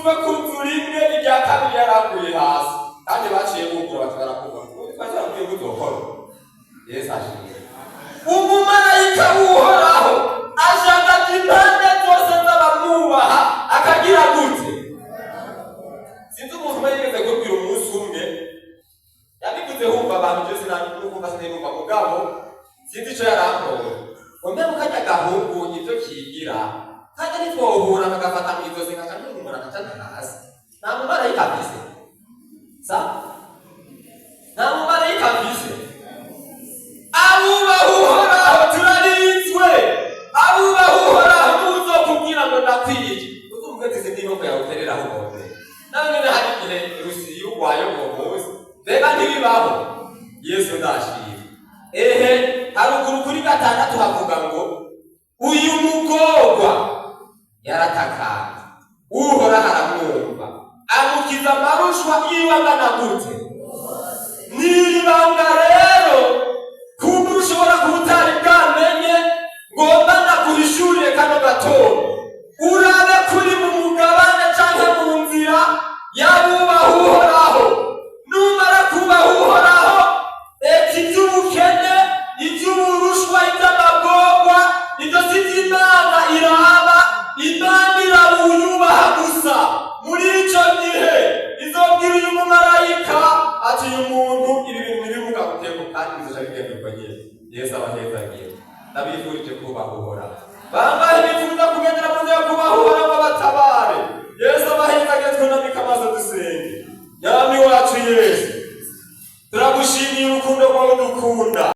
Umutwe ku nzu rimwe, irya kabiri yaraguye hasi, kandi baciye bugura, baca barakuva. Twari turamubwiye ko uzokora. Yesu ashimwe. Umumarayika w'Uhoraho ajagaja impande zose z'abamwubaha, akagira gute? Sinzi, umuntu umwe yigeze kubwira umunsi umwe, yabivuze humva abantu byose, nukumva sinumva, mugabo sinzi ico yarampoye ngo mbe mukarya gahungu ibyo kigira, kandi ntitwohura, kagafata mu izosi, nkaca ntumura, nkaca hasi. Nta mumarayika afise sa, nta mumarayika afise. Abubaha Uhoraho turarinzwe. Abubaha Uhoraho, ntuzokubwira ngo ndakwiye, uzumve ati sindi inkoko yawe utereraho ukombe. Nawe nyene hari igihe rusiyo urwaye uwo munsi, mbega ntibibaho? Yesu ndashima. Ehe, haruguru kuri gatandatu havuga ngo uyu mugorwa yaratakambye, Uhoraho aramwumva, amukiza amarushwa yiwe angana gute? Ni ibanga rero kumva ushobora kuba utari bwamenye, ngomba ndaguhishurire kano gatondo, urabe kuri mu mugabane canke mu nzira y'abubaha Uhoraho. Numara kubaha Uhoraho, eka iby'ubukene, iby'uburushwa, iby'amagorwa, ibyo si iby'Imana iraba. Imana iraba uyubaha gusa. Muri ico gihe izobwira uyu mumarayika ati: "Uyu muntu ibi bintu ntibimugakuteko," kandi bizoca bigenda uko nyene. Yesu abahezagiye. Ndabifurije kubaha Uhoraho. Bangahe bifuza kugendera mu nzira yo kubaha Uhoraho ngo batabare? Yesu abahezagiye. Twunamike amaso dusenge. Mwami wacu Yesu, turagushimiye urukundo rwawe dukunda.